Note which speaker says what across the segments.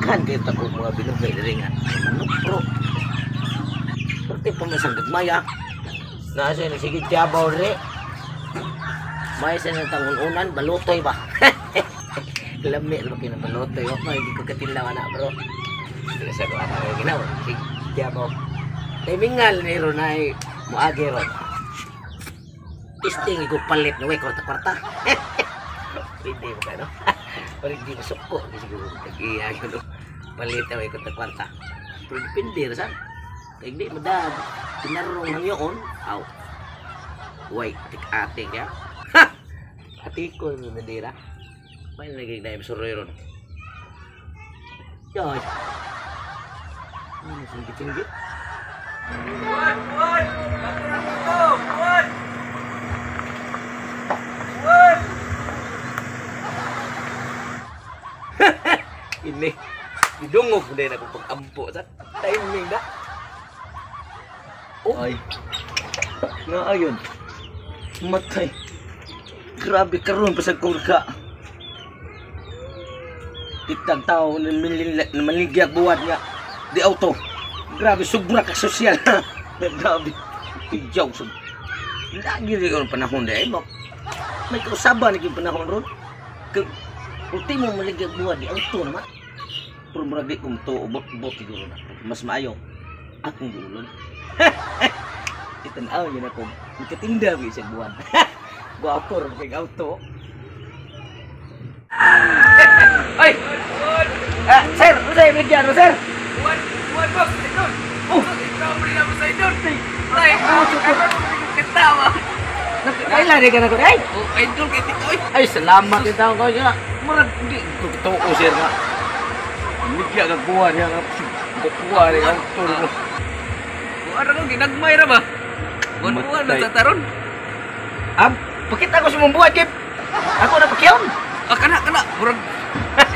Speaker 1: Daghan kayo ta kong mga binugay diri nga manok pro. Perte pa man sang gagmaya. Nasa ni sige tiyabaw diri. May sa nang tangununan balutoy ba. Lami ra kay balutoy. Wa may ko katinlaw na bro. Dili sa kuan ay ginaw sige tiyabaw. Timingal ni ron ay moagi ron. Testing ko palit no way kwarta-kwarta. Hindi mo kano. Pero hindi mo suko siguro tag-iya yun. Palit na way kwarta-kwarta. Pero depende ra sad. Kay di mo dad tinarong hangyoon aw. Way tik-ate kaya. Ha! Ati ko ni Nadira. May naging na suroy ron. Yoy. Ano tinggi-tinggi?
Speaker 2: Buwan! Buwan! Buwan! Buwan!
Speaker 1: Ini didungog din ako pag-ampo sa timing na. Oh. Ay. Nga ayon. Matay. Grabe karon pa sa kurka. Kitang tao na maligya buwat nga di auto. Grabe sobra ka sosyal. Grabe. Ijaw sub. Lagi rin ang panahon dahil mo. May kausaban yung panahon ron. Ultimo maligya buwat di auto naman. Pero murag di kong to ubot-ubot siguro na. Mas maayo akong gulon. Itanaw yun ako. Nagkatinda ko isang buwan. Guwapo rin kay auto. Ay! Sir! Ano sa'yo? Bigyan mo, sir?
Speaker 2: Buwan! Buwan, boss! Idol!
Speaker 1: Oh!
Speaker 2: Ikaw rin ako sa idol! Ay! Katawa!
Speaker 1: Kailan rin ka na ko? Ay!
Speaker 2: Oh, idol kay Tikoy!
Speaker 1: Ay, salamat yung tao ko. Murag di ko totoo, sir nga. Bigyan ka buwan niya nga. Kukuha rin auto rin.
Speaker 2: Buwan ra ko, ginagmay ra ba? Buwan-buwan na sa taron.
Speaker 1: Pakita ko sa mong buwan, Kip. Ako na pakyaon.
Speaker 2: Ah, kana, kana. Murag,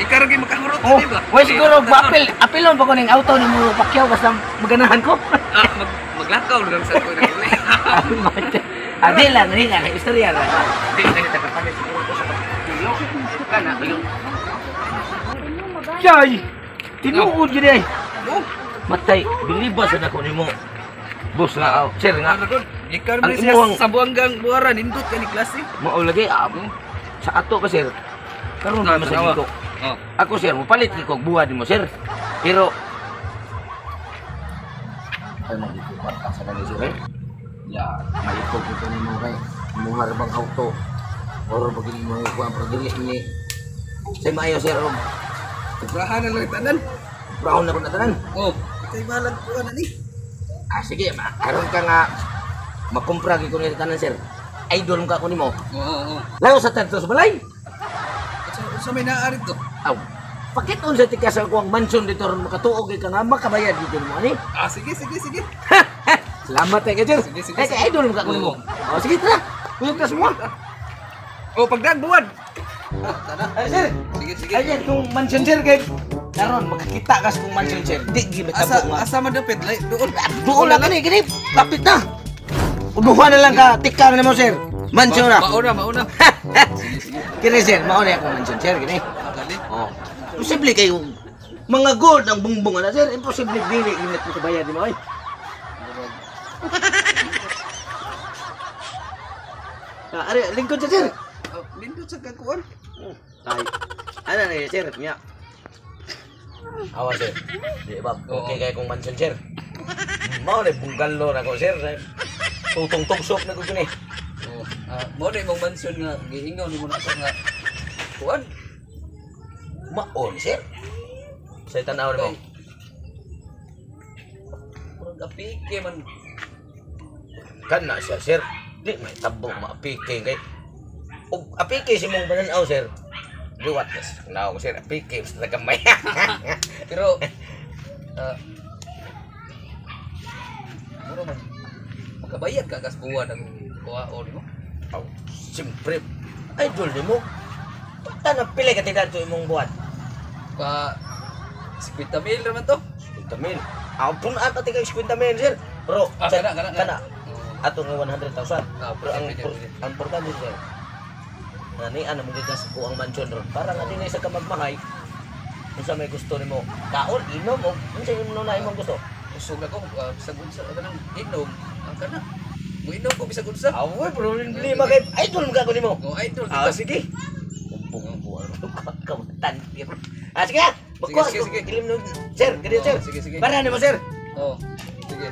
Speaker 2: ikaw ra gyud makahurot
Speaker 1: Oh,
Speaker 2: di ba?
Speaker 1: way siguro apil apilon pa ko ning auto ni mo pakyaw basta maganahan ko.
Speaker 2: Ah, maglakaw lang sa ko na.
Speaker 1: Adi lang ni nga istorya ra. Di na kita kapalit siguro ko sa kilo. Kana bayo. Jay. Tinuod gyud ay.
Speaker 2: Oh,
Speaker 1: Matay, biliba sa nako nimo. Boss nga, sir nga.
Speaker 2: ano doon? Ikaw
Speaker 1: Ang
Speaker 2: man siya sa buanggang buwaran, nindot ka ni klase.
Speaker 1: Mao lagi sa ato pa sir. Karon
Speaker 2: Ah,
Speaker 1: man sa
Speaker 2: tanawa.
Speaker 1: dito.
Speaker 2: Oh.
Speaker 1: Ako sir, mopalit ko og buhat nimo sir. Pero ay magdito kwarta sa dali sir. Eh. Ya, maikog ko nimo kay muha ra bang auto. Or bagin mo kuan pero dili ni. Say maayo sir. Og
Speaker 2: Kubrahan na lang tanan.
Speaker 1: brown na ko na tanan.
Speaker 2: Oh, kay balag ko na ni.
Speaker 1: Ah sige, karon ka nga makumpra gyud ko ni tanan sir. Idol ka ko nimo.
Speaker 2: Oo, oo.
Speaker 1: Layo sa tanto sa balay.
Speaker 2: Sa may naa rito.
Speaker 1: Aw. Pakiton sa tika sa kuang mansion dito ron makatuog ka nga makabayad dito mo ani.
Speaker 2: Ah, sige, sige, sige.
Speaker 1: Salamat eh, sir.
Speaker 2: Sige, sige,
Speaker 1: Eh,
Speaker 2: sige.
Speaker 1: kay idol mo ka kunin mo. Oh, sige tara. Kuyog na semua.
Speaker 2: Oh, pagdaan buwan. Ah, tara.
Speaker 1: Ay, sir.
Speaker 2: Sige, sige.
Speaker 1: Ay, sir, kung mansion sir kay karon makakita ka sa kung mansion sir. Di gi
Speaker 2: Asa
Speaker 1: matabo nga.
Speaker 2: asa man dapit lay doon.
Speaker 1: Doon lang kani gini. Lapit na. Uduhan na lang ka tika na mo sir. Mansion na.
Speaker 2: Mauna, mauna. Sige, sige.
Speaker 1: Kini sir, mao na akong mansion sir kini.
Speaker 2: Dali.
Speaker 1: Oh. Imposible kayo mga gold ang bungbong na sir. Imposible dili ginat mo kabayad mo ay. Ah, are lingkod sa sir.
Speaker 2: Oh, nindot sa kakuan.
Speaker 1: Oh, ay. Ano na sir? Nya. Awa sir. Di ba? Okay kay kong mansion sir. Mao na bungalo na ko sir. Tutong tugsok na ko gini.
Speaker 2: Oh, ah, mao na imong mansion nga giingaw nimo na ako nga kuan.
Speaker 1: Maon sir. Sa tan-aw nimo.
Speaker 2: Murag apike man.
Speaker 1: Kana siya sir. Di may tabo maapike kay. Og apike si mong bananaw sir. Liwat nas. Naw sir apike basta gamay.
Speaker 2: Pero mura man makabayad ka gas buwan ang kuhaon mo.
Speaker 1: Aw, siyempre idol nimo. Bata na pila ka tidadto imong buhat.
Speaker 2: Pa 50 mil ra man to.
Speaker 1: 50 mil. Aw, punan pati kay 50 mil sir. Pero
Speaker 2: Ah, kana kana
Speaker 1: kana. Ato nga 100,000.
Speaker 2: Ah,
Speaker 1: Pero ang
Speaker 2: pwede, pwede.
Speaker 1: ang importante sir. Nga ni ano mo gigas ko ang mansion ron. Para nga dinay sa kamagmahay. Unsa may gusto nimo? Kaon, inom o unsa imong na imong gusto?
Speaker 2: Usog ako bisag unsa kanang inom. Ang kana. Muinom ko bisag unsa.
Speaker 1: Awoy, problema kay idol mo ka nimo.
Speaker 2: Go idol.
Speaker 1: Ah, sige. Umbong kamatan. Ah, sige. Magkuha
Speaker 2: Sige, sige, sige.
Speaker 1: Ilim nun. Sir, ganyan sir.
Speaker 2: Sige, sige.
Speaker 1: Para nimo sir.
Speaker 2: Oh, sige.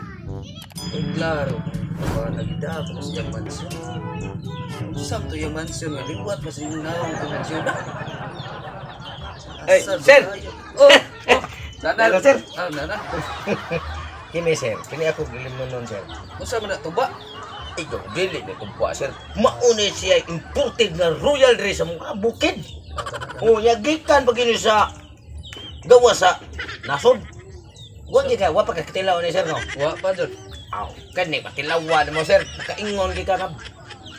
Speaker 2: Ay, klaro. Para nagida ako sa iyang mansyon. Usap to iyang mansyon nga liwat pa sa iyong nawong itong mansyon na.
Speaker 1: Ay,
Speaker 2: Asa
Speaker 1: sir!
Speaker 2: ba kayo? Oh, oh. Nana,
Speaker 1: Hello, sir.
Speaker 2: Ah, nana.
Speaker 1: Kini sir, kini ako gilim nun sir.
Speaker 2: Unsa man na tuba?
Speaker 1: Ikaw, dili na kumpwa sir. Mauni siya imported na royal diri sa mga bukid. O, yagikan pa gini sa gawa sa nasod. Wa gi ka, wa pa ka katilaw ni sir no.
Speaker 2: Wa pa jud.
Speaker 1: Aw, kani patilawan mo sir. Nakaingon gi ka nga.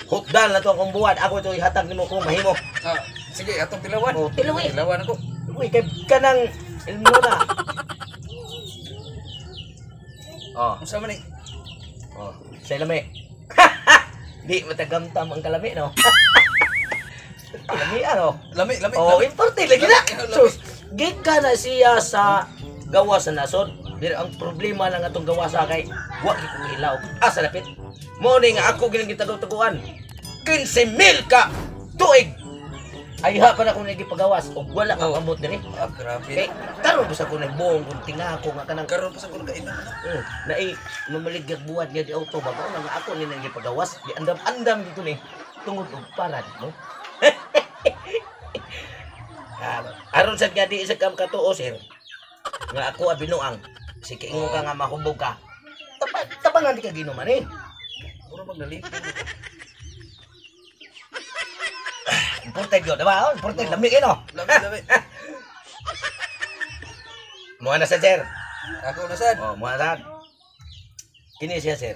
Speaker 1: Hukdan na to akong buhat. Ako ito ihatag nimo kung mahimo.
Speaker 2: Ah, sige, atong tilawan.
Speaker 1: Oh, tilawi.
Speaker 2: Tilawan ako.
Speaker 1: Uy, kay kanang ilmo na. Oh,
Speaker 2: Unsa man ni?
Speaker 1: oh, say lami. Di matagamtam ang kalami no. Kalami ano?
Speaker 2: Lami, lami.
Speaker 1: Oh,
Speaker 2: lami.
Speaker 1: imported lagi na.
Speaker 2: Lami, lami.
Speaker 1: Sus, gikan na siya sa gawa sa nasod. Pero ang problema lang atong gawa sa kay wa gyud ko hilaw. Asa lapit? Mo ni nga ako gilang gitagaw-taguan. 15,000 ka tuig. Ay ha pa na akong nagipagawas og wala ka amot diri.
Speaker 2: Ah, grabe.
Speaker 1: Kay karon pa sa ko nagbuong kung tinga ko nga kanang
Speaker 2: Karon pa sa ko nakainom na.
Speaker 1: Naay mamaligag buhat nga di auto bago na nga ako ni nagipagawas di andam-andam dito ni tungod og parad no. Ah, aron sad nga di isa ka katuo sir. Nga ako abinuang si kiingon ka nga mahubog ka. Tabangan di ka ginuman eh.
Speaker 2: Puro magnalipin.
Speaker 1: Imported yun, diba? Oh, imported, lami eh, no?
Speaker 2: Lami, lami.
Speaker 1: Mga na sad, sir.
Speaker 2: Ako na sad.
Speaker 1: Oh, mga sad. Kini siya, sir.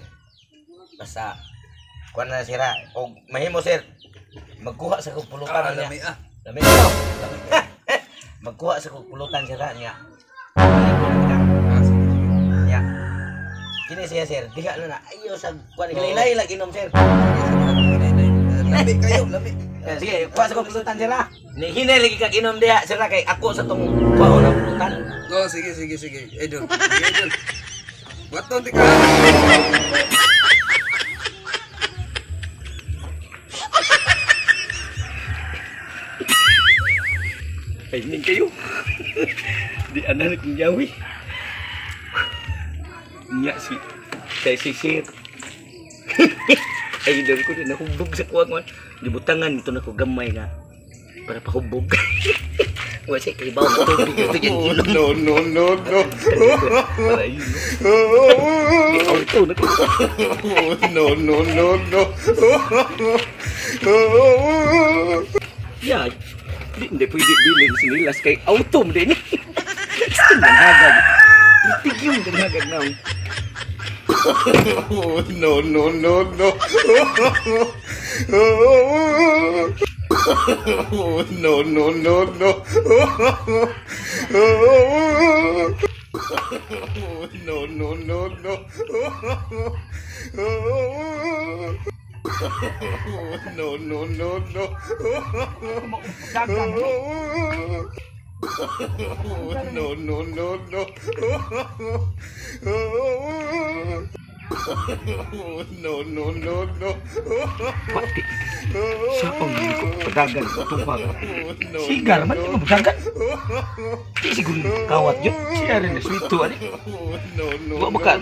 Speaker 1: Basta, kuha na sira. O, mahimo, sir. Magkuha sa kong pulutan
Speaker 2: Ah,
Speaker 1: niya.
Speaker 2: lami ah.
Speaker 1: Lami no?
Speaker 2: Lami.
Speaker 1: Magkuha sa kong pulutan sira niya.
Speaker 2: Ah, sige, sige.
Speaker 1: Niya. Kini siya, sir. Diha na na. Ayaw sa kuha. Laylay lang inom, sir.
Speaker 2: Lami kayo, lami.
Speaker 1: Sige, kuha sa kong pulutan, sir. ah. Ni hinay lagi kag inom diha, sir, ah, kay ako sa tong kuha ng pulutan.
Speaker 2: Oh, sige, sige, sige. Idol. Sige, idol. Baton di ka.
Speaker 1: Kainin kayo. Di anan kong yawi. Nya si kay si sir. Ay idol ko na nahubog sa kuwang man. Gibutangan ito na ko gamay nga para pahubog. Wa siya kay bawo tubig ito yan inom.
Speaker 3: No, no, no, no.
Speaker 1: Para yun. No? Di auto na ko.
Speaker 3: No, no, no, no.
Speaker 1: Ya, di hindi pwede bilin sinilas kay auto mo din. Tingnan hagag. Tigyong hagag na.
Speaker 3: No, no, no, no. No, no, no, no. No, no, no, no. No, no, no, no. No, no, no, no. No, no, no, no.
Speaker 1: Pati. Sa ko padagan tupag. Sigar man di mo padagan. Di siguro kawat yun. Siya rin na sweet ani.
Speaker 3: No, no,
Speaker 1: Wa ba ka?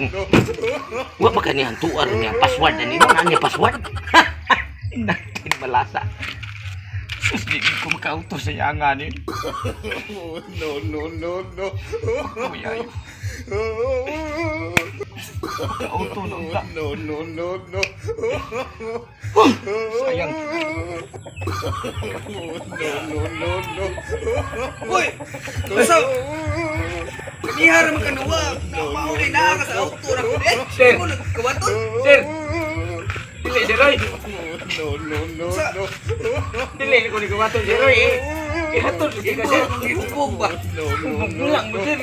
Speaker 1: Wa ba ka ni hantuar niya password ani mo na niya password. Inakin malasa. Sus, di ko makauto sa yanga ni.
Speaker 3: No, no, no, no.
Speaker 1: Kuya, makauto na unta.
Speaker 3: No, no, no, no.
Speaker 1: Sayang.
Speaker 3: No, no, no, no.
Speaker 2: Uy! Unsa? Kanihar man kanuwa. Mauli na ka sa auto na ko eh.
Speaker 1: Sir.
Speaker 2: Mo nagkawaton.
Speaker 1: Sir. Dili si Roy.
Speaker 3: No, no, no, no.
Speaker 1: Dili ko ni kumaton si Roy eh. Ihatod lagi ka sir.
Speaker 2: Gihubog ba?
Speaker 3: No, no, no.
Speaker 1: Lang mo sir.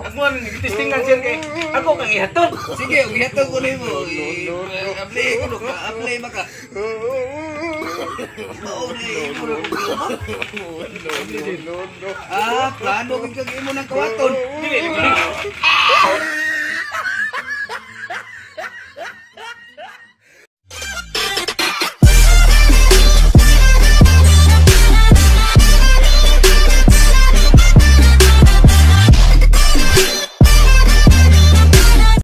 Speaker 1: Ako ang nagtistingan sir kay ako kang ihatod.
Speaker 2: Sige, gihatod ko nimo. Apply ko no, apply maka. Mao ni imo
Speaker 3: No, no, no.
Speaker 2: Ah, plano gid kag imo nang kawaton.
Speaker 4: Dili, dili.